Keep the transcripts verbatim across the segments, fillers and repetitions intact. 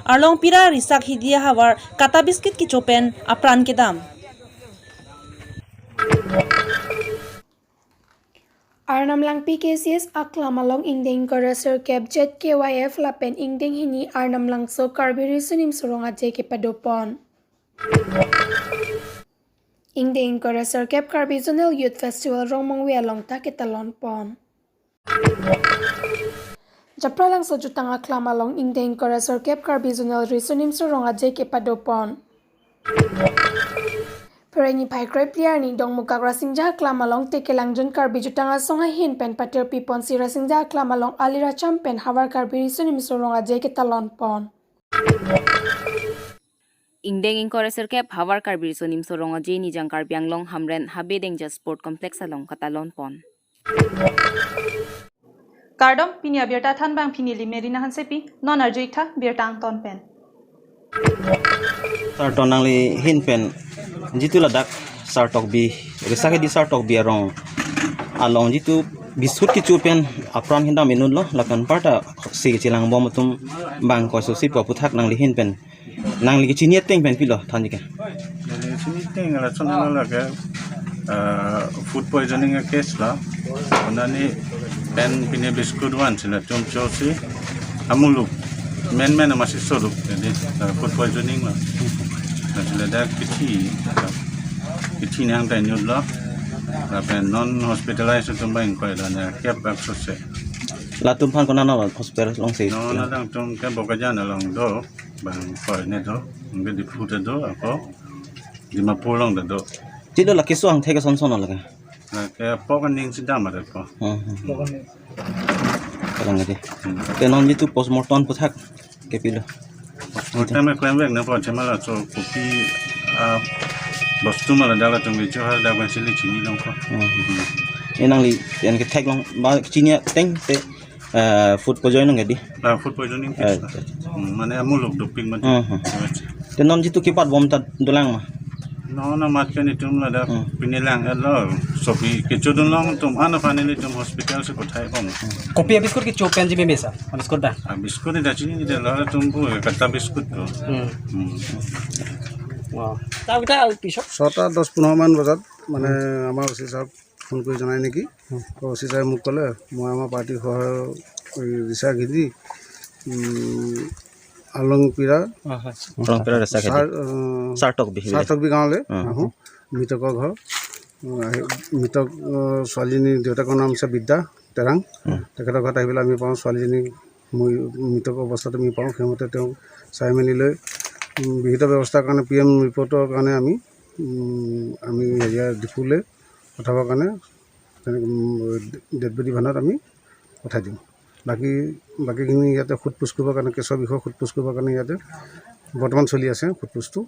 Arlongpira Risak Hidi ahavar kata biscuit kecho pen apran kedam. Arnam Langpi K C S aklam along ingdeng ingkoi ra sirkep Z K Y F lapen ingdeng hini Arnam Langso Karbi Riso Nimso Rong Aje kepadopon. Ingdeng ingkoi ra sirkep Karbi Zonal Youth Festival Rongmongve along ta ketalon pon. Japralangso jutang aklam along ingdeng ingkoi ra sirkep Karbi Zonal Riso Nimso Rong Aje kepadopon. Pherangke phai krep liar ni Dongmukak Rasingja aklam along Tekelangjun Karbi Jutang Asong ahin pen patirpi ponsi Rasingja aklam along aliracham pen havar Karbi Riso Nimso Rong Aje ketalon pon. Ingdeng ingkoi ra sirkep havar Karbi Riso Nimso Rong Aje Nijang Karbi Anglong Hamren Habe Dengja Sport Complex along katalon pon. Kardom, pini abirta thanbang pini li Merina Hansepi, non arju-ik tha birta angton pen. Sarton nangli hin pen, jitu ladak Sartok Bi, Risak Hidi Sartok Bi arong along jitu biscuit kecho pen apran kedam inut lo, lapen parta si kechelang bom atum bang koiso si pu aputhak nangli hin pen, nangli kechini ateng pen pilo thanji ke. Nangli chini ateng lason lo lake, ah, food poisoning a case la. Konani pen pini biscuit van sila chomcho si amuluk men men masi soruk jadi, ah, food poisoning la. Nah, sila dak kethi, kethi nang ta inut lo. Lapen non hospitalize atum bang ingkoi la na kep ak sose. Latum aphan konat hospital along si? Non adang atum ke Bokajan along do. Bang ingkoi ne do, ingkoi Diphu ta do, ako Dimapur along ta do. Chilo la keso angthek ason son lake. Lake apok aning si dam ada ko. Hmm, hmm, hmm. Kalang ade. Hmm. Te non jitu postmortem aputhak kepilo. Postmortem e klem vek na po chemala so kopi, ah, bostu mala dala tung di chohar da ban sili chini long ko. Hmm, hmm. Hmm. E nangli en kethek long ba chini ateng te, eh, food poisoning adi. Ah, food poisoning case. Eh, la. Hmm, mane amuluk doping mate. Hmm, hmm. Te non jitu kepat bom ta dolang ma? Non amat ke netum ladak, hmm, pini lang-et lo. Sopi kechodun long atum, ana finally atum hospital si pathai bom. Kopi abiscuit kecho pen ji mesa? Abiscuit da? Abiscuit da chini da lo atum bu kata biscuit to. Hmm. Hmm. Wow. ছটা দহ পোন্ধৰ মান বজাত মানে আমাৰ অ চি ছাৰক ফোন কৰি জনাই নেকি? অ চি ছাৰে মোক ক'লে, মই আমাৰ পাৰ্টি সহ এই ৰিচাৰ্চ হিন্দি, উম, আলংপিৰা অ, হয়। আলংপিৰা ৰিচাৰ্চ ছাৰ, হিন্দি। অ, চাৰ্টক বিহি। চাৰ্টক বি গাঁৱলৈ অ। আহোঁ। মৃতকৰ ঘৰ, অ, আহি, মৃতক, অ, ছোৱালীজনীৰ দেউতাকৰ নাম হৈছে বিদ্যা তেৰাং। উম। তেখেতৰ ঘৰত আহি পেলাই আমি পাওঁ ছোৱালীজনী মই মৃতক অৱস্থাত আমি পাওঁ। সেইমতে তেওঁ চাই মেলি লৈ, উম, বিহিত ব্যৱস্থাৰ কাৰণে পি এম ৰিপৰ্টৰ কাৰণে আমি, উম, আমি হেৰিয়া ডিফুলৈ পঠাবৰ কাৰণে তেনেকে, উম, ডেড বডি ভানত আমি পঠাই দিওঁ। বাকী, বাকীখিনি ইয়াতে সোধ পোছ কৰিবৰ কাৰণে, কেছৰ বিষয়ে সোধ পোছ কৰিবৰ কাৰণে ইয়াতে বৰ্তমান চলি আছে সোধ পোছটো।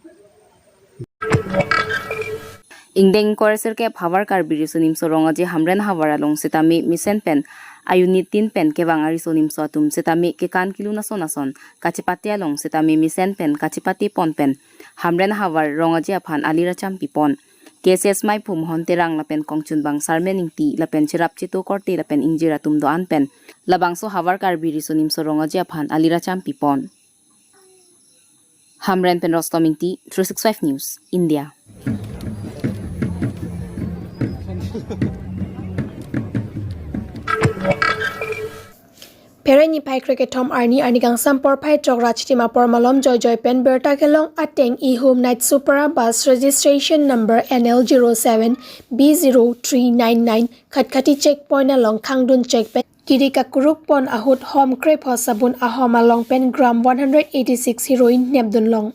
Ingdeng ingkoi ra sirkep havar Karbi Riso Nimso Rong Aje Hamren havar along setame mesen pen a-unit tin pen kevang ariso nimso atum setame kekan kelun ason ason kachepate along setame mesen pen kachepate pon pen Hamren havar Rong Aje aphan aliracham pipon. K C S maiphu Mohon Terang lapen kongchunbang Sarmen Ingti lapen cherap cheto korte lapen ingjir atum do-an pen labangso havar Karbi Riso Nimso Rong Aje aphan aliracham pipon. Hamren pen Rostom Ingti, three six five News, India. Pherangke phai krekethom arni arni kangsam porphai throk ra chitim apor malom joijoi pen birta kelong ateng Ihum Night Super Bus registration number N L zero seven B zero three nine nine Khatkhati checkpoint along khangdun check pen kiri kakuruk pon ahut hom krepho sabun ahom along pen gram one hundred eighty six heroin nepdun long.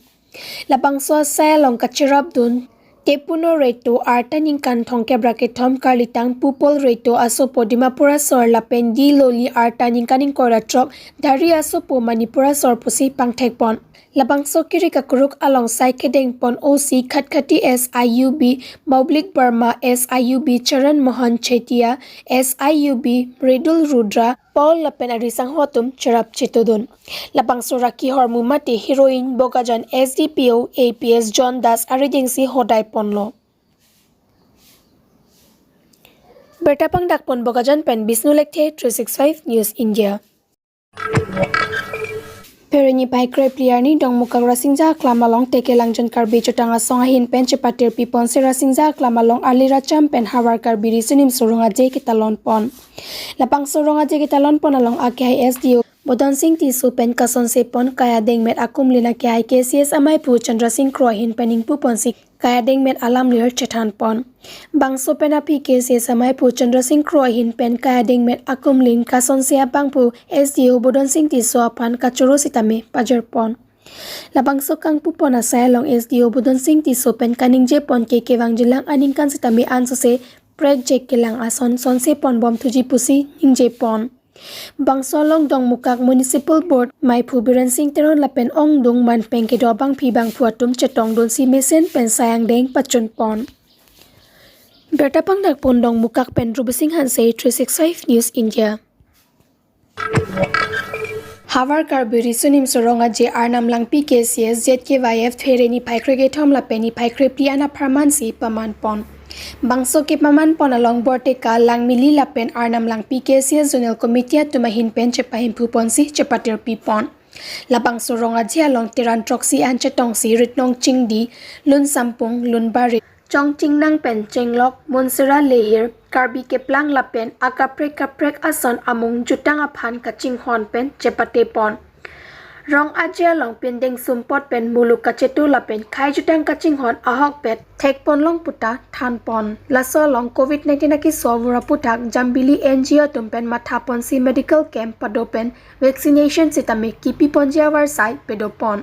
Labangso asai along kacherapdun Tepuno Reto arta ningkan thomkep ra kethom karlitang Pupol Reto asopo Dimapur asor lapen Di Loli arta ningkan ingkoi ra throk Dhari asopo Manipur asor pusi pangthekpon. Labangso kiri kakuruk along sai kedengpon O C Khatkhati S I U B Maulik Barma, S I U B Charan Mohan Chetia, S I U B Mridul Rudra, Paul lapen arisangho atum cherap chetodun. Labangso ra kehormu mate heroin Bokajan S D P O A P S John Das aridengsi hodai ponlo. Birta pangdakpon Bokajan pen Bishnu Lekthe, three six five News India. Phereni phai krephli arni Dongmukak Rasinja Aklam along Tekelang Jon Karbi Chotang Asong ahin pen chepatir pipon si Rasinja Aklam along arli racham pen Havar Karbi Riso Nimso Rong Aje ketalon pon. Labangso Rong Aje ketalon pon along akehai S D O Bodon Sing Tisso pen kasonse pon, kai adengmet akumlin akehai K C S amaiphu Chandra Sing Kro ahin pen ingpu pon si kai adengmet alamlir chethan pon. Bangso pen aphi K C S amaiphu Chandra Sing Kro ahin pen kai adengmet akumlin kasonse abangphu S D O Bodon Sing Tisso aphan kachoro sitame pajir pon. Labangso kangpu pon asai along S D O Bodon Sing Tisso pen kaningje pon ke kevang jilang aningkan sitame ansose prekjek kelang ason sonse pon bom thuji pusi ningje pon. Bangso along Dongmukak Municipal Board maiphu Biren Sing Teron lapen ongdung manpeng kedo abangphi bangphu atum chetongdun si mesen pen sai angdeng pachun pon. Birta pangdak pon Dongmukak pen Ruby Sing Hanse, three six five News India. Havar Karbi Riso Nimso Rong Aje Arnam Langpi K C S Z K Y F Phereni phai krekethom lapen ni phai krephli an apharman si paman pon. Bangso kepaman pon along Borteka Langmili lapen Arnam Langpi K C S Zonal Committee atum ahin pen chepahemphu pon si chepatir pipon. Labangso Rong Aje along teran throksi an chetong si Ritnong Chingdi, Lun Sampung, Lun Barit, Chong Chingnang pen Chenglok, Munsera Lehir, Karbi Keplang lapen akaprek kaprek ason amung jutang aphan kachinghon pen chepate pon. Rong Aje along pindeng sumpot pen muluk kachetu lapen khai jutang kachinghon ahokpet thek pon long puta than pon. Laso along Covid nineteen akeso vur aputhak Jambili N G O atum pen matha pon si medical camp pado pen vaccination sitame kipi ponji avarsai pado pon.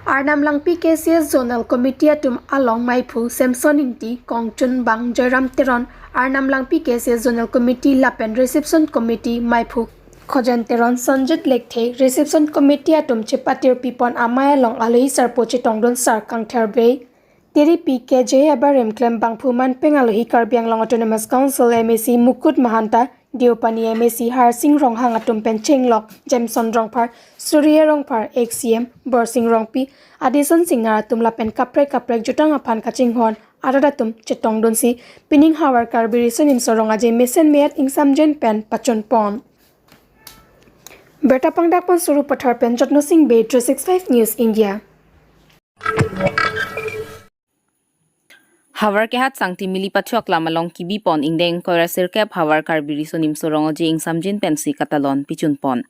Arnam Langpi K C S Zonal Committee atum along maiphu Samson Ingti, Kongchun Bang, Joyram Teron, Arnam Langpi K C S Zonal Committee lapen Reception Committee maiphu Khojen Teron, Sanjit Lekthe, Reception Committee atum chepatir pipon amei along alohi sarpo chetongdun Sar Kangthar Bey, Tiri P K J, abarim klem bangphu manpeng alohi Karbi Anglong Autonomous Council M A C Mukut Mahanta, Deopani M A C Harsing Ronghang atum pen Chenglok, Jameson Rongphar, Surya Rongphar, ex C M Borsing Rongpi, Adison Singnar atum lapen kaprek kaprek jutang aphan kachinghon arat atum chetongdun si pining Havar Karbi Riso Nimso Rong Aje mesen me-et ingsamjin pen pachun pon. Birta pangdak pon Sarupathar pen Jotno Sing Bey, three six five News India. Havar Kehat Sangti Mili Pachu Aklam along kibi pon ingdeng ingkoi ra sirkep Havar Karbi Riso Nimso Rong Aje ingsamjin pensi katalon pichun pon.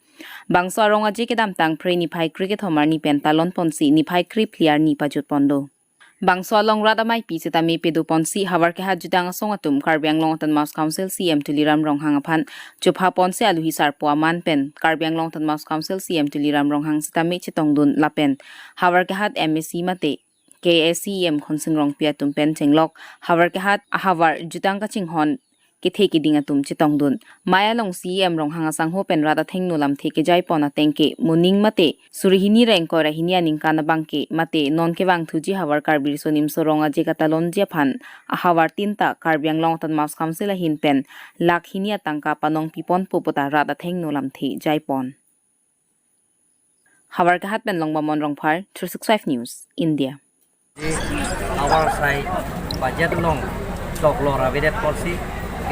Bangso Rong Aje kedamtang Phre niphai krekethom arni pen talon pon si niphai krephli arni pajut pon do. Bangso along rat ameipi sitame pado pon si Havar Kehat jutang asong atum Karbi Anglong Autonomous Council C M Tuliram Ronghang aphan chopha pon si alohi sarpo aman pen Karbi Anglong Autonomous Council C M Tuliram Ronghang sitame chetongdun lapen Havar Kehat M A C mate K A C E M Khonsing Rongpi atum pen Chenglok, Havar Kehat ahavar jutang kachinghon kethe keding atum chetongdun. Mei along C E M Ronghang asangho pen rat athengno lamthe kejai pon ateng ke moning mate suri hini ra ingkoi ra hini aningkan abang ke mate non kevang thuji Havar Karbi Riso Nimso Rong Aje katalonji aphan ahavar tinta Karbi Anglong Autonomous Council ahin pen lakh hini atangka panong pipon po puta rat athengno lamthe jai pon. Havar Kehat pen Longbamon Rongphar, three six five News India. Avarsai budget along choklo ravedet pon si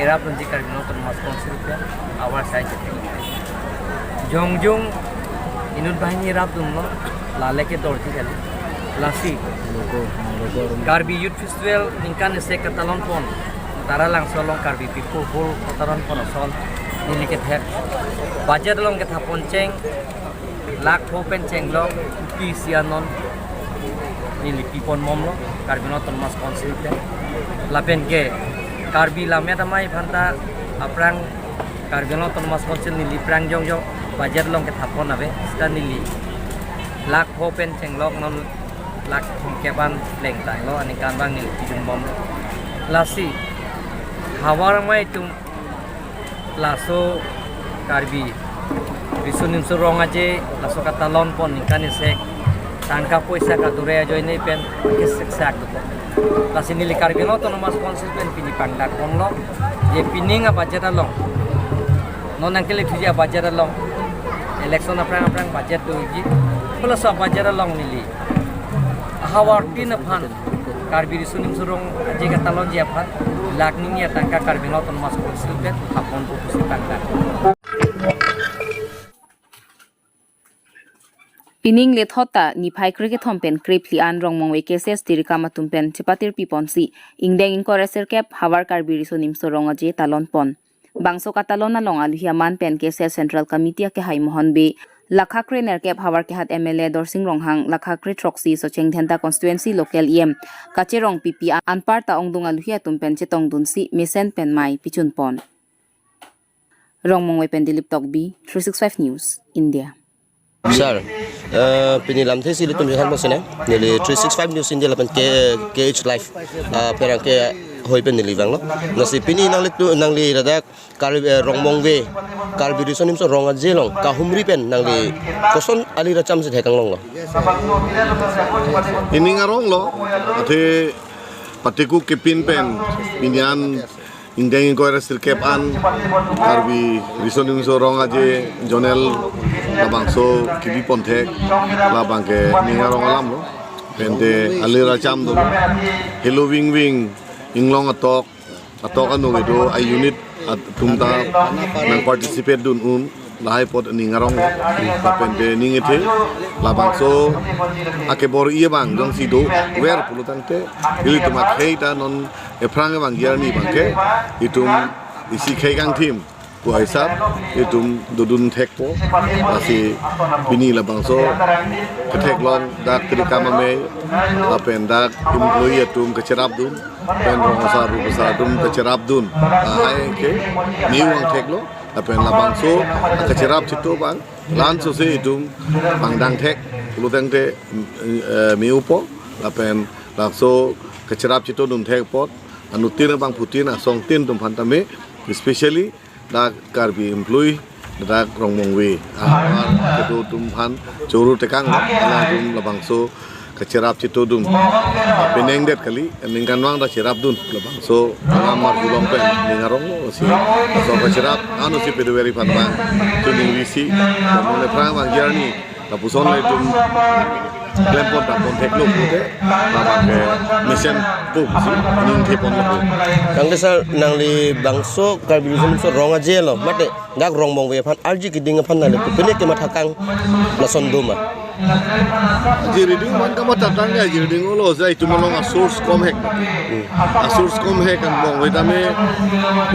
kerap dunji Karbi Anglong Autonomous Council pen avarsai chete. Jongjung inut banghini rap dunlo, lale kedorji kali. Lasi Karbi Youth Festival ningkan isi katalon pon, Taralangso along Karbi People Hall katalon pon ason neli kethek. Budget along ketha pon cheng lakh pho pen Chenglok, P C anon neli pipon bomlo Karbi Anglong Autonomous Council pen. Lapen ke Karbi Lammet Amei aphanta aphrang Karbi Anglong Autonomous Council neli phrang jongjong budget along ketha pon ave, seta neli lakh pho pen Chenglok non lakh thomkep an plengtanglo, aningkan abang neli pidun bom. Lasi havar amei atum laso Karbi Riso Nimso Rong Aje laso katalon pon ningkan isi tangka poisa kadure ajoine pen kesek sak do. Lasi neli Karbi Anglong Autonomous Council pen pini pangdak ponlo, je pining abudget along, non nangkele thuji abudget along, election aphrang aphrang budget doji, halaso abudget along neli ahavar tin aphan Karbi Riso Nimso Rong Aje katalonji aphan lakh hini atangka Karbi Anglong Autonomous Council pen thapon pusi pangdak. Pining lethot ta niphai krekethom pen krephli an Rongmongve K C S tirikam atum pen chepatirpi ponsi ingdeng ingkoi ra sirkep havar Karbi Riso Nimso Rong Aje talon pon. Bangso katalon along aluhi aman pen K C S Central Committee akehai Mohon Bey, lakha krenerkep havar kehat M L A Dorsing Ronghang, lakha krethroksi Socheng Dhenta constituency local E M Kacherong Pipi anparta ongdung aluhi atum pen chetongdunsi mesen pen mei pichun pon. Rongmongve pen Dilip Tokbi, three six five News, India. Sir, eh, pini lamthe si ilitum johan mo sene, neli three six five News India lapen K, K H Live, eh, pherangke hoi pen neli vanglo. Lasi pini nanglitum, nangli ladak Karbi, eh, Rongmongve, Karbi Riso Nimso Rong Aje along kahumri pen nangli koson ali racham si thekang longlo? Ining arong lo, athe patiku kepin pen, pini an ingdeng ingkoi ra sirkep an Karbi Riso Nimso Rong Aje zonal labangso kebi ponthek, labang ke ining arong alam lo. Pen te ali racham do, helo vingving, inglong atok, atok anu kedo a-unit atum ta nang participate dun un, lahai apot ining arong lo. Lapen te ning ethe, labangso akebor-i abang jongsi dover pulo tangte, ilitum akhei ta non ephrang abang arni abang ke itum isi khei kangthim pu aisap itum dodun thekpo. Lasi pini labangso ketheklong dak tirikam amei lapen dak employee atum kacherapdun, pen rong asar rup asar atum kacherapdun, ah, hai ke niu angthek lo. Lapen labangso kacherap chito abang la-an sose itum pangdang thek pulo tangte, eh, miupo. Lapen labangso kacherap chitodun thek apot anuttin abangphutin asongtin atum aphan tame, especially dak Karbi employee dak Rongmongve ahavar kedo atum aphan choro tekang, alangtum labangso kacherap chitodun penang det kali, ningkanvang ta cherapdun, labangso alam arjulong pen ining arong lo. Si so kacherap anu si pedoveri aphan abang chuning risi, non ephrang abang arni lapuson le itum klempon tampon theklo pute, labang ke mesen pu si ningthepon lo. Kangte sir, nangli bangso Karbi Riso Nimso Rong Aje lo, mate dak Rongmongve aphan arje keding aphan nangli kopine kematha kang, lason do ma? Jirdi ding man kamatha tang ya, jirdi ding olo, jai itum along a-source kom hek. A-source kom hek angbong ave tame,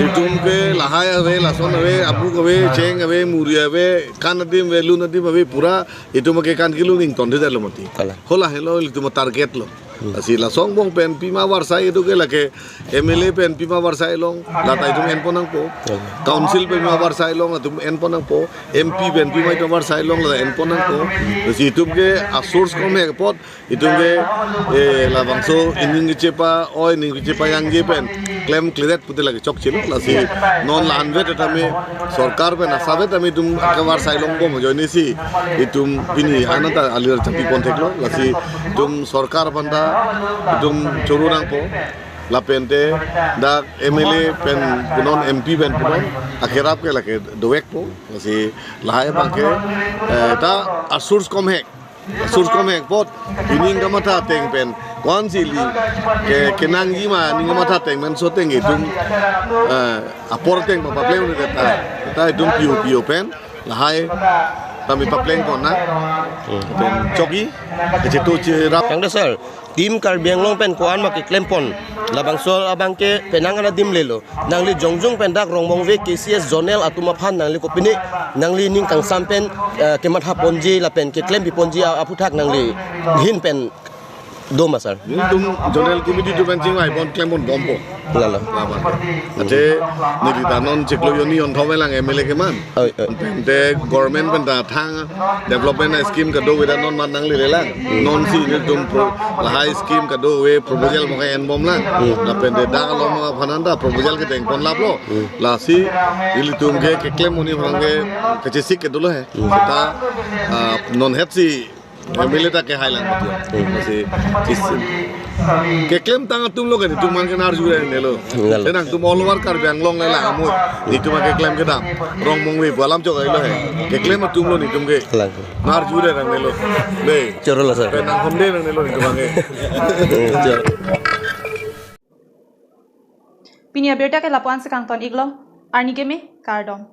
itum ke lahai ave, lason ave, abuk ave, cheng ave, muri ave, kan adim ave, lun adim ave, pura itum ke kan kelun ington de lo mati. Kalang. Hala helo itum target lo. Hmm. Lasi lason angbong pen pima varsai itum ke lake M L A pen pima varsai along lata itum enpon nangpo. Hmm. Council pen pima varsai along itum enpon nangpo. M P pen pima itum varsai along lata enpon nangpo. Lasi itum ke a-source kom hek apot itum ke, eh, labangso ining kechepa-oi, ining kechepajangji pen klemkledet pute lake chokche lo. Lasi non la-anvet tame sorkar pen asapvet tame itum kavarsai longbom ajoine si itum pini ananta ali racham pipon theklo. Lasi itum sorkar aphan ta itum choro nangpo. Lapen te dak M L A pen punon, M P pen punon, akerap ke lake dovekpo. Lasi lahai abang ke, eh, ta a-source kom hek. A-source kom hek apot ining kamatha ateng pen ko-an si ili ke, kenangji ma ining kamatha ateng pen so ateng itum, eh, apor ateng papleng ta, ta itum piu piu pen lahai tame papleng pon nang. Hmm. Pen chokji, kachetocherap. Kangte sir, Team Karbi Anglong pen ko-an ma keklempon, labangso abang ke penang an adim lelo. Nangli jongjung pen dak Rongmongve K C S zonal atum aphan nangli kopine, nangli ning kangsam pen, eh, kemathaponji lapen keklem piponji a-, aphuthak nangli ahin pen do ma sir? Nelitum zonal committee atum pen chingvaipon klempon bompo. Lalo. Lama. Ate neli ta non chiklo jonni jonthom lang M L A keman. Oi, oi. Te government pen ta thang development scheme kadokave ta non mat nanglelelang. Hmm. Non si nelitum pro-, lahai scheme kadokave proposal mo ke-enbomlang. Hmm. Lapen te dak along aphan anta proposal kedengponlaplo. Hmm. Lasi ilitum ke keklem monit aphan ke kachesik ke dolo he. Hmm. Seta, ah, non het si M L A ta kehailang betul. Hmm. Si, si, keklem tang atum lo kan, itum man ke narju re nelo. Nelo. Te nangtum all over Karbi Anglong le lang amoi. Itum keklem kedam. Rongmongve pu alam chok ai lo he. Keklem atum lo nelitum ke. Lang. Narju re nang nelo. Le. Choro lo sir. Pen nanghonde nang nelo itum ke. Hmm, choro. Pini abirta ke lapu-an si kangton iklo. Arni keme, kardom.